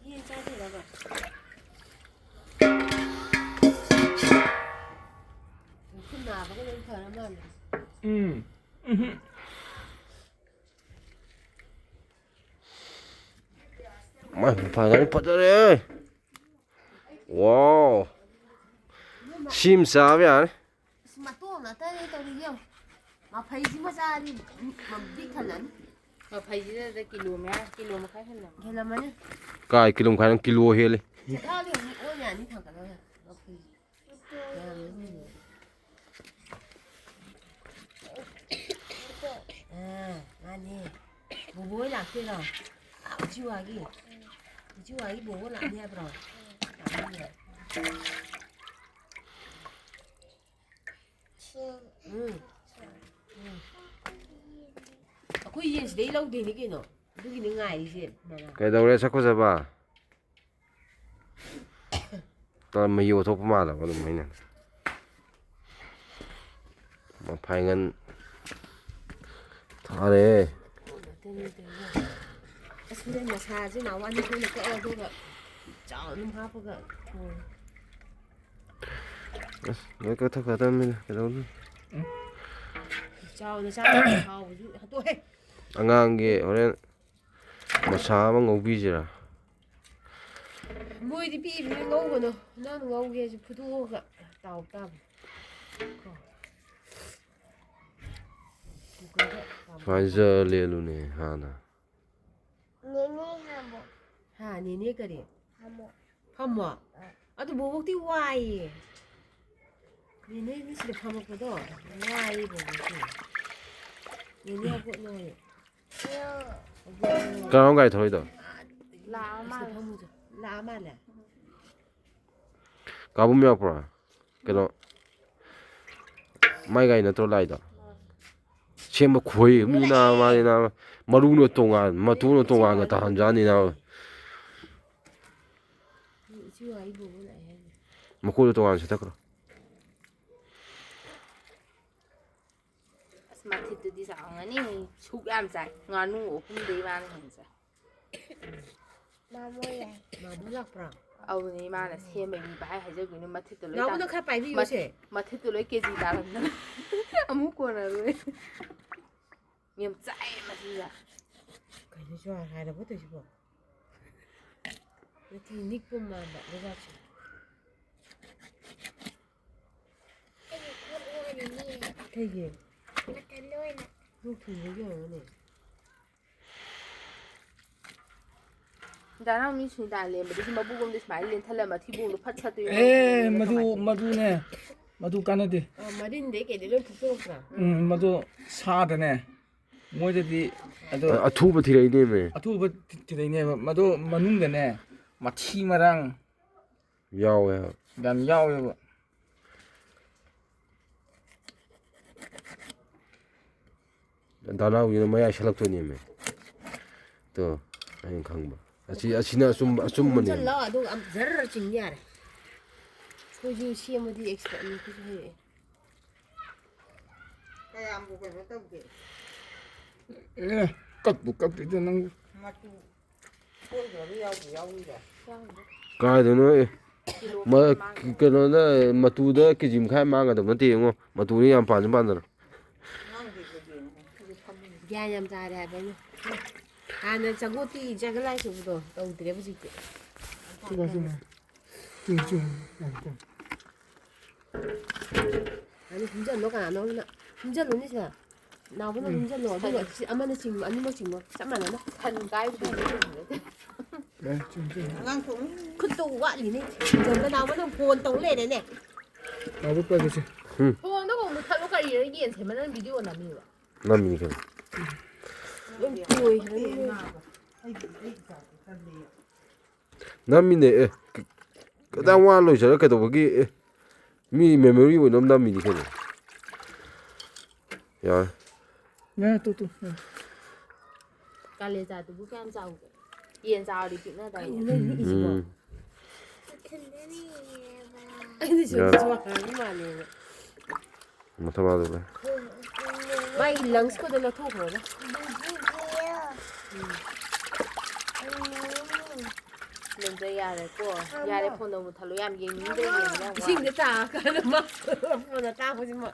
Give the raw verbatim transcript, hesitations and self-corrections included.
ꯌꯦꯟ ꯆꯥꯗꯣꯏꯔꯕ? ꯈꯨꯠ ꯅꯥꯕꯒ ꯂꯣꯏ ꯐꯔ ꯃꯥꯜꯂꯦ꯫ ꯎꯝ꯫ ꯃꯥꯏ ꯐꯖꯔꯦ, ꯐꯖꯔꯦ꯫ ꯋꯥꯎ꯫ ꯁꯤꯃ ꯆꯥꯕ ꯌꯥꯔꯦ꯫ ꯑꯁ, ꯃꯇꯣꯡ ꯉꯥꯛꯇꯅꯦ ꯇꯧꯔꯤꯁꯦ ꯌꯦꯡꯉꯨ꯫ ꯃꯐꯩꯁꯤꯃ ꯆꯥꯔꯗꯤ ꯄꯤꯛ ꯊꯜꯂꯅꯤ꯫ ꯃꯐꯩꯁꯤꯗ ꯀꯤꯂꯣ ꯃꯌꯥ, ꯀꯤꯂꯣ ꯃꯈꯥꯏ ꯍꯦꯜꯂꯝꯃꯅꯤ꯫ ꯍꯦꯜꯂꯝꯃꯅꯤ꯫ ꯀꯥꯏ ꯀꯤꯂꯣ ꯃꯈꯥꯏꯅꯣ? ꯀꯤꯂꯣ ꯍꯦꯜꯂꯦ꯫ ꯆꯦꯈꯥꯎꯗꯤ ꯑꯃꯨꯛ ꯑꯣꯟ ꯌꯥꯅꯤ ꯊꯥꯡꯒꯠꯂꯒ ꯃꯐꯩꯁꯦ꯫ ꯌꯥꯝꯃꯦ꯫ ꯑꯥ, ꯃꯥꯅꯦ꯫ ꯕꯣꯕꯣ ꯍꯣꯏ ꯂꯥꯛꯇꯣꯏꯔꯣ? ꯑꯥ, ꯎꯆꯤꯋꯥꯒꯤ꯫ ꯎꯆꯤꯋꯥꯒꯤ ꯕꯣꯕꯣ ꯂꯥꯛꯅꯤ ꯍꯥꯏꯕ꯭ꯔꯣ? ꯂꯥꯛꯅꯤꯌꯦ꯫ ꯎꯝ꯫ ꯎꯝ꯫ ꯑꯩꯈꯣꯏ ꯌꯦꯟ ꯁꯤꯗꯩ ꯂꯧꯗꯣꯏꯅꯤ ꯀꯩꯅꯣ꯫ ꯑꯗꯨꯒꯤꯅꯤ ꯉꯥꯏꯔꯤꯁꯦ, ꯃꯃꯥ꯫ ꯀꯩꯗꯧꯔꯦ, ꯁꯛ ꯐꯖꯕ? ꯇ-, ꯃꯍꯤ ꯑꯣꯟꯊꯣꯛꯄ ꯃꯥꯜꯂꯕ ꯑꯗꯨꯝ ꯑꯩꯅ꯫ ꯃꯐꯥꯏꯒꯟ ꯊꯥꯔꯦ꯫ ꯑꯁ, ꯅꯣꯏ ꯃꯁꯥꯁꯦ ꯅꯥꯎ ꯑꯅꯤ ꯊꯣꯛꯅ ꯀꯛꯑꯦ, ꯑꯗꯨꯒ ꯆꯥꯎꯅ ꯑꯗꯨꯝ ꯍꯥꯞꯄꯒ ꯊꯣꯡꯉꯦ꯫ ꯑꯁ, ꯂꯣꯏ ꯀꯛꯊꯠꯈ꯭ꯔꯗꯕꯅꯤꯅ ꯀꯩꯗꯧꯅꯤ? ꯆꯥꯎꯅ ꯆꯥꯕ ꯍꯥꯎꯕꯁꯨ ꯍꯟꯗꯣꯛꯍꯦ꯫ ꯑꯉꯥꯡꯒꯤ ꯍꯣꯔꯦꯟ ꯃꯁꯥ ꯑꯃ ꯉꯧꯕꯤꯁꯤꯔꯥ? ꯃꯣꯏꯗꯤ ꯄꯤꯛꯏꯕꯅꯤꯅ ꯉꯧꯒꯅꯨ꯫ ꯅꯪ ꯉꯧꯒꯦꯁꯨ ꯐꯨꯠꯇꯣꯛꯑꯒ ꯇꯥꯎ ꯇꯥꯕꯅꯤ꯫ ꯀꯣ꯫ ꯀꯨꯀꯔꯗ ꯀꯥꯝꯊꯣꯛꯑꯒ꯫ ꯁꯨꯃꯥꯏꯅ ꯖꯔ ꯂꯦꯜꯂꯨꯅꯦ ꯍꯥꯟꯅ꯫ ꯅꯦꯅꯦ ꯍꯥꯝꯃꯣ꯫ ꯍꯥ, ꯅꯦꯅꯦ ꯀꯔꯤ? ꯍꯥꯝꯃꯣ꯫ ꯐꯝꯃꯣ? ꯑꯥ꯫ ꯑꯗꯨ ꯕꯣꯕꯣꯛꯇꯤ ꯋꯥꯏꯌꯦ꯫ ꯅꯦꯅꯦ ꯁꯤꯗ ꯐꯝꯃꯛꯄꯗꯣ ꯋꯥꯏꯌꯦ ꯕꯣꯕꯣꯛꯇꯤ꯫ ꯅꯦꯅꯦ ꯍꯧꯒꯠꯂꯣꯌꯦ꯫ ꯀꯔꯝ ꯒꯥꯔꯤ ꯊꯧꯔꯛꯏꯗꯣ? ꯂꯥꯛꯑ ꯃꯥꯜꯂꯦ꯫ ꯂꯥꯛꯑ ꯃꯥꯜꯂꯦ꯫ ꯀꯥꯕꯨꯝ ꯌꯥꯎꯔꯛꯄ꯭ꯔꯣ? ꯀꯩꯅꯣ, ꯃꯥꯏ ꯒꯥꯔꯤ ꯅꯠꯇ꯭ꯔꯣ ꯂꯥꯛꯏꯗꯣ? ꯁꯦꯝꯕ ꯈꯨꯍꯩ ꯑꯃꯅꯤ ꯅꯥꯕ, ꯃꯥꯗꯤ ꯅꯥꯕ꯫ ꯃꯔꯨꯅ ꯇꯣꯉꯥꯟ, ꯃꯇꯣꯟꯅ ꯇꯣꯉꯥꯟꯅ ꯇꯥꯍꯟꯖꯥꯠꯅꯤ ꯅꯥꯕ꯫ ꯃꯈꯣꯡꯗꯣ ꯇꯣꯉꯥꯟꯅ ꯁꯦꯠꯇꯠꯈ꯭ꯔꯣ꯫ ꯑꯁ, ꯃꯊꯤꯠꯇꯨꯗꯤ ꯆꯥꯎꯔꯝꯒꯅꯤ꯫ ꯁꯨꯛ ꯌꯥꯝ ꯆꯥꯏ꯫ ꯉꯥꯅꯨ ꯑꯍꯨꯝꯗꯩ ꯃꯥꯅ ꯍꯦꯟꯅ ꯆꯥꯏ꯫ ꯃꯥꯃꯣ ꯂꯥꯛꯄ꯭ꯔꯣ? ꯑꯧꯅꯦ, ꯏꯃꯥꯅ ꯁꯦꯝꯕꯩꯅꯦ ꯚꯥꯏ, ꯍꯥꯏꯖꯒꯤꯅꯨ, ꯃꯊꯤꯠꯇꯣ ꯂꯣꯏ ꯅꯥꯎꯕꯗꯣ ꯇꯥ-, ꯈꯔ ꯄꯥꯏꯕꯤꯌꯨꯁꯦ꯫ ꯃꯊꯤꯠꯇꯣ ꯂꯣꯏ ꯀꯦꯖꯤ ꯇꯥꯔꯝꯗꯅ ꯑꯃꯨꯛ ꯀꯣꯟꯅꯔꯣꯏ꯫ ꯌꯥꯝ ꯆꯥꯏ ꯃꯁꯤꯗ꯫ ꯀꯩꯅꯣ ꯖꯨꯋꯥꯔ ꯍꯥꯏꯔꯕꯣ ꯇꯧꯏꯁꯤꯕꯣ? ꯅꯠꯇꯦ, ꯅꯤꯛꯄ ꯃꯥꯟꯕ ꯂꯩꯕꯥꯛꯁꯦ꯫ ꯑꯩꯒꯤ ꯈꯨꯠ ꯂꯣꯏꯔꯅꯤ꯫ ꯀꯩꯒꯤ? ꯃꯇꯟ ꯂꯣꯏꯅ꯫ ꯂꯣꯛ ꯊꯨꯡꯕꯒꯤ ꯑꯣꯏꯔꯝꯒꯅꯤ꯫ ꯗꯥ ꯅꯥꯎ ꯃꯤ ꯁꯨꯅꯤꯇꯥ ꯂꯦꯟꯕꯗꯨꯗꯤ ꯃꯕꯨꯛꯂꯣꯝꯗ ꯁꯨꯃꯥꯏꯅ ꯂꯦꯟꯊꯠꯂ ꯃꯊꯤꯕꯣꯡꯗꯣ ꯐꯠ ꯁꯠꯇꯣꯏꯅꯦ꯫ ꯑꯦ, ꯃꯗꯨ, ꯀꯃꯥꯏꯅ ꯇꯧꯅꯤ? ꯃꯗꯨꯅꯦ꯫ ꯃꯗꯨ ꯀꯥꯟꯅꯗꯦ꯫ ꯑ, ꯃꯔꯤꯟꯗꯩ ꯀꯩꯗꯩ ꯂꯣꯏ ꯐꯨꯛꯇꯣꯔꯛꯄ꯭ꯔꯥ? ꯎꯝ, ꯃꯗꯨ ꯁꯥꯗꯅꯦ꯫ ꯃꯣꯏꯗꯗꯤ ꯑꯗꯣ ꯑ-, ꯑꯊꯨꯕ ꯊꯤꯔꯛꯏꯅꯦꯃꯦ꯫ ꯑꯊꯨꯕ ꯊꯤ-, ꯊꯤꯔꯛꯏꯅꯦꯕ꯫ ꯃꯗꯣ ꯃꯅꯨꯡꯗꯅꯦ ꯃꯊꯤ ꯃꯔꯥꯡ ꯌꯥꯎꯋꯦ ꯍꯥꯏꯕ꯫ ꯌꯥꯝ ꯌꯥꯎꯋꯦꯕ꯫ ꯗꯥ ꯅꯥꯎꯒꯤꯅ ꯃꯌꯥꯏ ꯁꯠꯂꯛꯇꯣꯏꯅꯦꯃꯦ꯫ ꯇꯣ, ꯑꯩꯅ ꯈꯪꯕ꯫ ꯑꯁꯤ, ꯑꯁꯤꯅ ꯑꯆꯨꯝꯕ, ꯑꯆꯨꯝꯕꯅꯦ꯫ ꯎꯝꯖꯜꯂꯣ, ꯑꯗꯨꯒ ꯑꯝ ꯖꯔ ꯆꯤꯡ ꯌꯥꯔꯦ꯫ ꯑꯩꯈꯣꯏꯁꯨ ꯁꯦꯝꯕꯗꯤ ꯑꯦꯛꯁꯄꯔꯠꯅꯤ, ꯑꯩꯈꯣꯏꯁꯨ ꯍꯩꯔꯛꯑꯦ꯫ ꯀꯌꯥꯝꯕꯨ ꯀꯩꯅꯣ ꯇꯧꯒꯦ? ꯑꯦ, ꯀꯛꯄꯨ ꯀꯛꯇꯦꯗ ꯅꯪ꯫ ꯃꯆꯨ ꯁꯣꯏꯗ꯭ꯔꯕ ꯌꯥꯎꯕꯨ ꯌꯥꯎꯔꯤꯔꯣ? ꯀꯥꯏꯗꯅꯣ, ꯑꯦ? ꯃ-, ꯀꯩꯅꯣꯗ, ꯃꯇꯨꯗ ꯀꯦꯖꯤ ꯃꯈꯥꯏ ꯃꯥꯡꯒꯗꯕ ꯅꯠꯇꯦ, ꯌꯦꯡꯉꯣ꯫ ꯃꯇꯨꯅ ꯌꯥꯝ ꯄꯥꯟꯁꯨ ꯄꯥꯟꯗꯅ꯫ ꯒ꯭ꯌꯥꯟ ꯌꯥꯝ ꯇꯥꯔꯦ ꯍꯥꯏꯕ ꯑꯩꯅ꯫ ꯍꯥꯟꯅ ꯆꯒꯣꯇꯤ ꯆꯒ ꯂꯥꯏ ꯁꯨꯕꯗꯣ ꯇꯧꯗ꯭ꯔꯦꯕ ꯍꯧꯖꯤꯛꯇꯤ꯫ ꯁꯤꯗ, ꯁꯤꯗ꯫ ꯆꯨꯝꯃꯤ, ꯆꯨꯝꯃꯤ꯫ ꯌꯥꯝ ꯆꯨꯝꯃꯤ꯫ ꯑꯗꯨ ꯍꯨꯝꯖꯜꯂꯣ ꯀꯅꯥꯅꯣꯝꯅ꯫ ꯍꯨꯝꯖꯜꯂꯨꯅꯦ ꯁꯤꯗ꯫ ꯅꯥꯎꯕꯅ ꯎꯝ꯫ ꯍꯨꯝꯖꯜꯂꯣ, ꯑꯗꯨꯒ ꯁꯤ ꯑꯃꯅ ꯆꯤꯡꯉꯣ, ꯑꯅꯤꯃꯛ ꯆꯤꯡꯉꯣ, ꯆꯞ ꯃꯥꯟꯅꯅ꯫ ꯁꯟ ꯀꯥꯏꯕꯗꯨꯗꯤ ꯆꯤꯡꯉꯦ꯫ ꯑꯦ, ꯆꯨꯝꯃꯤ, ꯆꯨꯝꯃꯤ꯫ ꯑꯉꯥꯡ ꯊꯣꯛꯑꯝꯃꯤ꯫ ꯈꯨꯠꯇꯣ ꯋꯥꯠꯂꯤꯅꯦ꯫ ꯍꯨꯝꯖꯜꯂꯣ, ꯅꯥꯎꯕꯅ ꯐꯣꯟ ꯇꯧ ꯂꯩꯔꯦꯅꯦ꯫ ꯅꯥꯎꯕ ꯄꯥꯏꯒꯦꯁꯦ꯫ ꯎꯝ꯫ ꯐꯣꯟꯗꯣ ꯑꯃꯨꯛ ꯃꯨꯠꯊꯠꯂꯣ, ꯀꯔꯤꯔ ꯌꯦꯟ ꯁꯦꯝꯕ ꯅꯪ ꯚꯤꯗꯤꯑꯣ ꯅꯝꯃꯤꯕ? ꯅꯝꯃꯤꯅꯤ ꯀꯩꯅꯣ꯫ ꯂꯣꯏ ꯇꯣꯏꯈ꯭ꯔꯦ, ꯂꯣꯏ꯫ ꯅꯝꯃꯤꯅꯦ, ꯑꯦ꯫ ꯀ-, ꯀꯗꯥꯏ ꯋꯥ ꯂꯣꯏꯖꯔ ꯀꯩꯗꯧꯕꯒꯤ, ꯑꯦ꯫ ꯃꯤ ꯃꯦꯃꯣꯔꯤ ꯑꯣꯏꯅꯕ ꯅꯝꯃꯤꯅꯤ ꯀꯩꯅꯣ꯫ ꯌꯥꯔꯦ꯫ ꯌꯥꯔꯦ, ꯇꯣꯛ, ꯇꯣꯛ, ꯌꯥꯔꯦ꯫ ꯀꯥꯂꯦꯖꯥꯗꯨꯕꯨ ꯀꯌꯥꯝ ꯆꯥꯎꯒꯦ? ꯌꯦꯟ ꯆꯥꯎꯔꯗꯤ ꯄꯤꯛꯅꯗꯥꯏꯅꯦ? ꯀꯩꯅꯣ ꯅꯣꯏ ꯅꯤꯛꯏꯁꯤꯕꯣ? ꯎꯝ꯫ ꯑꯩꯅ ꯁꯤꯗ ꯌꯥꯔꯦ꯫ ꯆꯨꯝꯃꯛꯄꯒꯤ ꯃꯥꯜꯂꯦꯕ꯫ ꯃꯊꯕꯥꯗ ꯂꯩ꯫ ꯃꯥꯒꯤ ꯂꯪꯁꯀꯗꯣ ꯂꯧꯊꯣꯛꯈ꯭ꯔꯣꯗ꯫ ꯎꯝ꯫ ꯌꯥꯔꯦꯀꯣ꯫ ꯌꯥꯔꯦ, ꯐꯣꯟꯗꯣ ꯃꯨꯠꯊꯠꯂꯣ꯫ ꯌꯥꯝ ꯌꯦꯡꯅꯤꯡꯗ꯭ꯔꯦ, ꯌꯦꯡꯕ ꯌꯥꯝ ꯋꯥꯔꯦ꯫ ꯏꯁꯤꯡꯗ ꯇꯥ ꯀꯥꯟꯗ ꯃꯥ ꯐꯣꯟꯗ ꯇꯥꯛꯄꯁꯤ ꯃꯥ